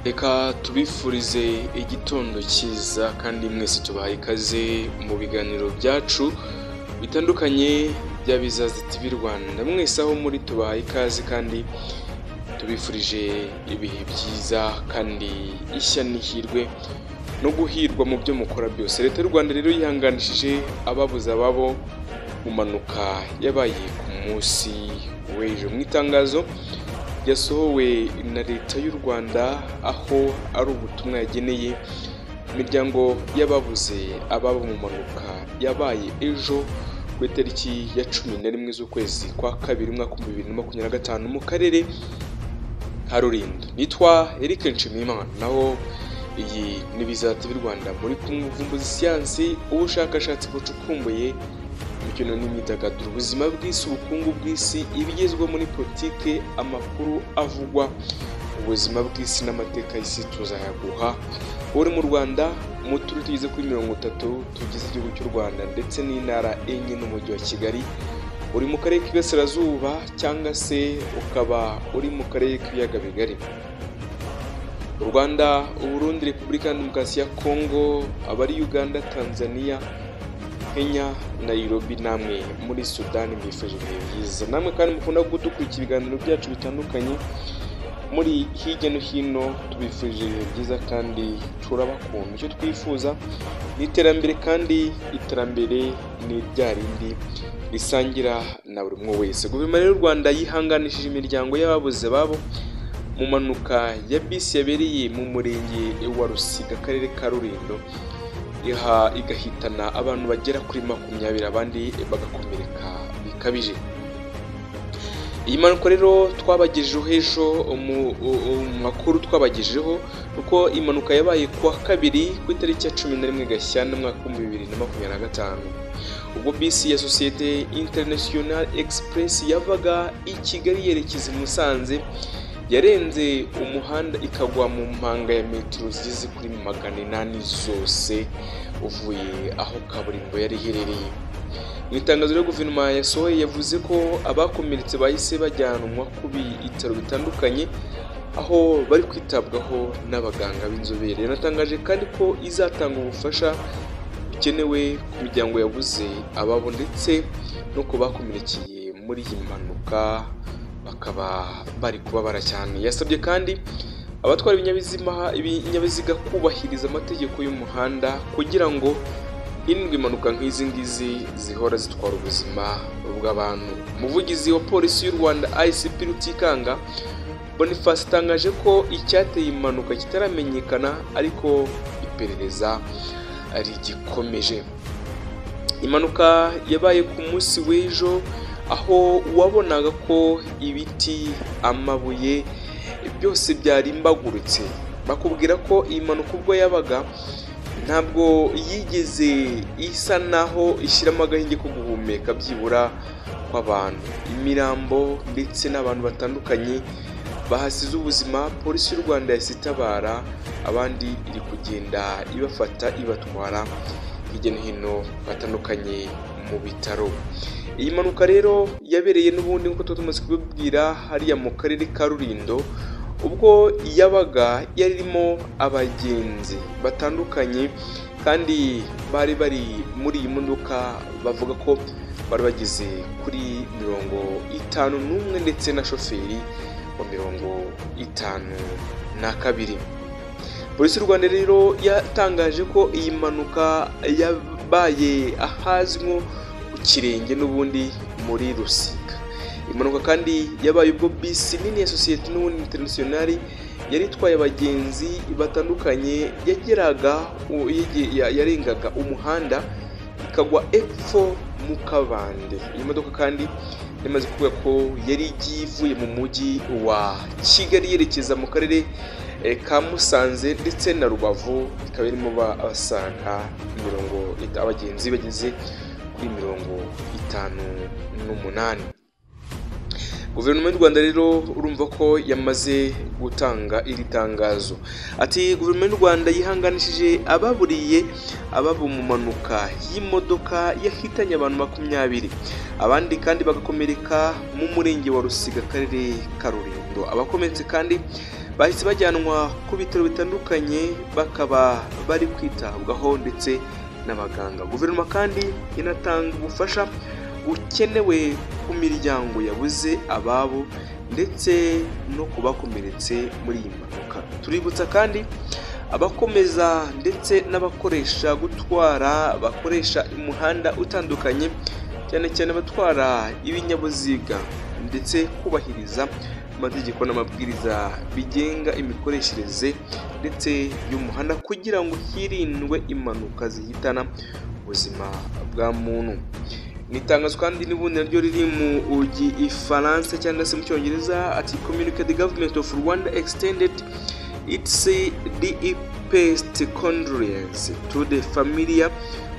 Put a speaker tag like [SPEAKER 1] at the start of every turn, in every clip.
[SPEAKER 1] Reka tubifurize igitondo cyiza kandi mwese tubahaye ikaze mu biganiro byacu bitandukanye bya Bizaza TV Rwanda. Mwese aho muri tubahaye ikaze kandi tubifurije ibihe byiza kandi ishya n'ihirwe no guhirwa mu byo mukora byose. Leta y'u Rwanda rero yihanganishije ababuze ababo mu mpanuka yabaye ku munsi w'ejo. Mu itangazo ryasohowe na Leta y'u Rwanda, aho ari ubutumwa yageneye imiryango y'ababuze ababo mu mpanuka yabaye ejo ku itariki ya 11 z'ukwezi kwa kabiri umwaka 2025 mu karere ka Rulindo. Nitwa Eric Nshimiyimana, naho iyi ni Bizaza TV Rwanda, muri kumwe ubuvumbuzi, siyansi, ubushakashatsi bucukumbuye, imikino n'imyidagaduro, ubuzima bw'isi, ubukungu bw'isi, ibigezweho muri politike, amakuru avugwa, ubuzima bw'isi n'amateka y'isi tuzayaguha. Uri mu Rwanda, mu turere tugeze kuri 30 tugize igihugu cy'u Rwanda ndetse n'intara 4 n'umujyi wa Kigali, uri mu karere k'Iburasirazuba cyangwa se ukaba uri mu karere k'ibiyaga bigari, u Rwanda, Uburundi, Repubulika ya Demokarasi ya Kongo, abari Uganda, Tanzania, Kenya, Nairobi, namwe muri Sudani, mbifuje ibihe byiza. Namwe kandi mukunda kudukurikira ibiganiro byacu bitandukanye muri hirya no hino, tubifurije ibihe byiza kandi turabakunda. Icyo twifuza ni iterambere, kandi iterambere ni rya rindi risangira na buri umwe wese. Guverinoma y'u Rwanda yihanganishije imiryango y'ababuze ababo mu mpanuka ya bisi yabereye mu murenge wa Rusiga, akarere ka Rulindo, igahitana abantu bagera kuri 20, abandi bagakomereka bikabije. Iyi mpanuka rero twabagejejeho ejo mu makuru twabagejejeho, uko impanuka yabaye kuwa kabiri ku itariki ya 11 Gashyantare umwaka 2025, ubwo bisi ya sosiyete International Express yavaga i Kigali yerekeza i Musanze yarenze umuhanda ikagwa mu mpanga ya metero zigeze kuri 800 zose uvuye aho kaburimbo yari iherereye. Mu itangazo ryo guverinoma yasohoye, yavuze ko abakomeretse bahise bajyanwa ku bitaro bitandukanye aho bari kwitabwaho n'abaganga b'inzobere. Yanatangaje kandi ko izatanga ubufasha bukenewe ku miryango yabuze ababo ndetse no ku bakomerekeye muri iyi mpanuka bakaba bari kubabara cyane. Yasabye kandi abatwara ibinyabiziga kubahiriza amategeko y'umuhanda kugira ngo hirindwe impanuka nk'izi ngizi zihora zitwara ubuzima bw'abantu. Umuvugizi wa polisi y'u Rwanda, ICP Rutikanga Boniface, atangaje ko icyateye impanuka kitaramenyekana ariko iperereza rigikomeje. Impanuka yabaye ku munsi w'ejo, aho wabonaga ko ibiti, amabuye byose byarimbaguritse. Bakubwira ko iyi mpanuka ubwo yabaga ntabwo yigeze isa naho ishyiramo agahenge ko guhumeka byibura kw'abantu. Imirambo ndetse n'abantu batandukanye bahasize ubuzima, polisi y'u Rwanda yahise itabara, abandi iri kugenda ibafata ibatwara hirya no hino batandukanye mu bitaro. Iyi mpanuka rero yabereye n'ubundi nk'uko tuba tumaze kubibwira hariya mu karere ka Rulindo, ubwo yabaga yarimo abagenzi batandukanye kandi bari bari muri iyi modoka, bavuga ko bari bageze kuri 51 ndetse na shoferi wa 52. Polisi y'u Rwanda rero yatangaje ko iyi mpanuka yabaye ahazwi nko ku Kirenge n'ubundi muri Rusiga. Impanuka kandi yabaye ubwo bisi nini ya sosiyete n'ubundi International yari itwaye abagenzi batandukanye yageraga yarengaga umuhanda ikagwa epfo mu kabande. Iyi modoka kandi yamaze kuvuga ko yari igiye ivuye mu mujyi wa Kigali yerekeza mu karere ka Musanze ndetse na Rubavu, ikaba irimo abasaga abagenzi bageze kuri 58. Guverinoma y'u Rwanda rero urumva ko yamaze gutanga iri tangazo. Ati guverinoma y'u Rwanda yihanganishije ababuriye ababo mu mpanuka y'imodoka yahitanye abantu 20, abandi kandi bagakomereka mu murenge wa Rusiga, akarere ka Rulindo. Abakomeretse kandi Bahise bajyanwa ku bitaro bitandukanye, bakaba bari kwitabwaho ndetse n'abaganga. Guverinoma kandi inatanga ubufasha bukenewe ku miryango yabuze ababo ndetse no ku bakomeretse muri iyi mpanuka. Tuributsa kandi abakomeza ndetse n'abakoresha gutwara bakoresha umuhanda utandukanye, cyane cyane abatwara ibinyabiziga, ndetse kubahiriza amategeko n'amabwiriza bigenga imikoreshereze ndetse y'umuhanda kugira ngo hirindwe impanuka zihitana ubuzima bwa muntu. Ni itangazo kandi n'ubundi naryo riri mu Gifaransa cyangwa se mu Cyongereza, ati: "Communicate: the government of Rwanda extended its deepest condolence to the family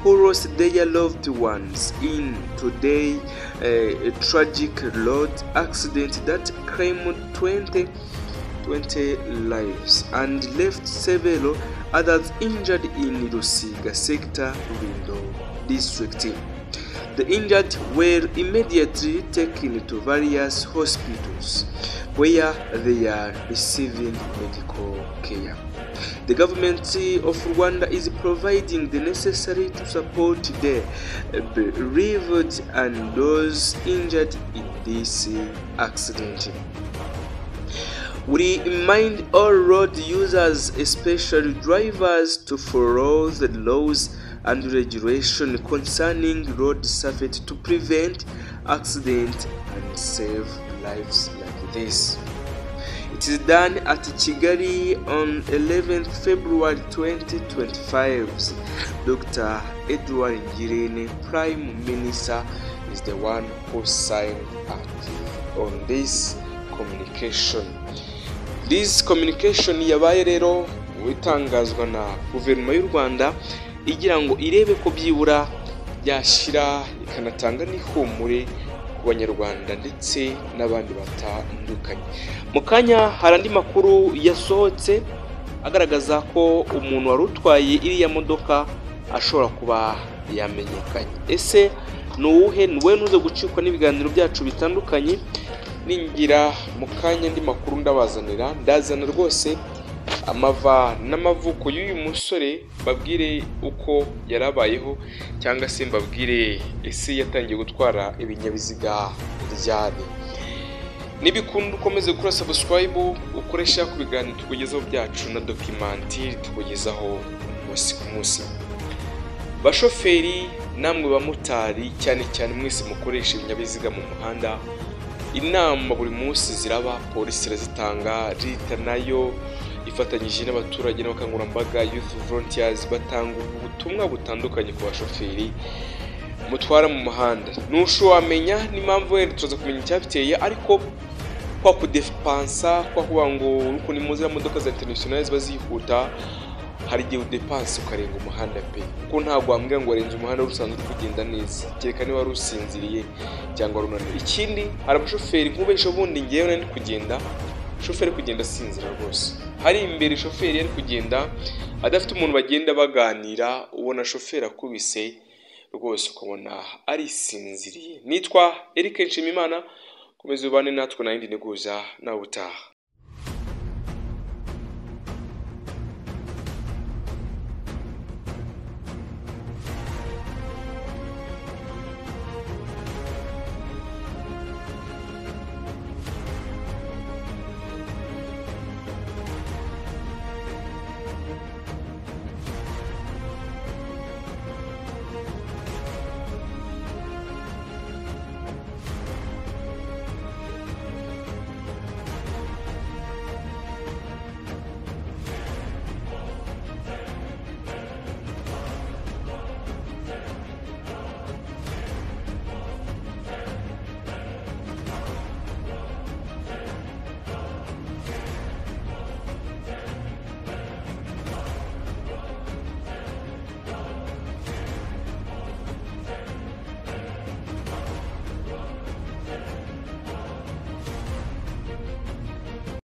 [SPEAKER 1] who lost their loved ones in today tragic road accident that claimed 20 lives and left several others injured in Rusiga sector, Rulindo district. The injured were immediately taken to various hospitals where they are receiving medical care. The government of Rwanda is providing the necessary to support the bereaved and those injured in this accident. We remind all road users, especially drivers, to follow the laws and regulation concerning road safety to prevent accident and save lives like this." It is done at Kigali on 11th February 2025. Dr. Edouard Ngirente, Prime Minister, is the one who signed on this communication. This communication yabaye rero itangazwa na guverinoma y'u Rwanda igira ngo irebe ko byibura yashyira ikanatanga n'ihumure ku Banyarwanda ndetse n'abandi batandukanye. Mu kanya hari andi makuru yasohotse agaragaza ko umuntu wari utwaye iriya modoka ashobora kuba yamenyekanye. Ese ni uwuhe? Ni wowe ntuze gucikwa n'ibiganiro byacu bitandukanye. Ningira mu kanya andi makuru ndabazanira, ndazana rwose amava n'amavuko y'uyu musore, mbabwire uko yarabayeho cyangwa se mbabwire ese yatangiye gutwara ibinyabiziga ryari. Nibikunda ukomeze gukora subscribe, ukoresha ku biganiro tukugezaho byacu na documentary tukugezaho umunsi ku munsi. Bashoferi namwe bamotari, cyane cyane mwese mukoresha ibinyabiziga mu muhanda, inama buri munsi ziraba, polisi irazitanga, leta nayo ifatanyije n'abaturage n'abakangurambaga, youth volunteers, batanga ubutumwa butandukanye ku bashoferi mutwara mu muhanda. Ntushu wamenya n'impamvu, wenda turaza kumenya icyabiteye, ariko kwa kudepansa, kwa kuvuga ngo ukuntu muzi modoka za international ziba zihuta, hari igihe udepansa ukarenga umuhanda pe, kuko ntabwo wambwira ngo warenze umuhanda usanzwe uri kugenda neza, kereka niba wari usinziriye cyangwa wari unaniwe. Ikindi, hari abashoferi nk'ubu bundi ngewe nari kugenda, shoferi kugenda asinzira rwose. Hari imbere shoferi yari kugenda adafite umuntu bagenda baganira, ubona shoferi akubise rwose, ukabona arisinziriye. Nitwa Eric Nshimimana, komeza ubane natwe, nayindi nteguza nawe utaha.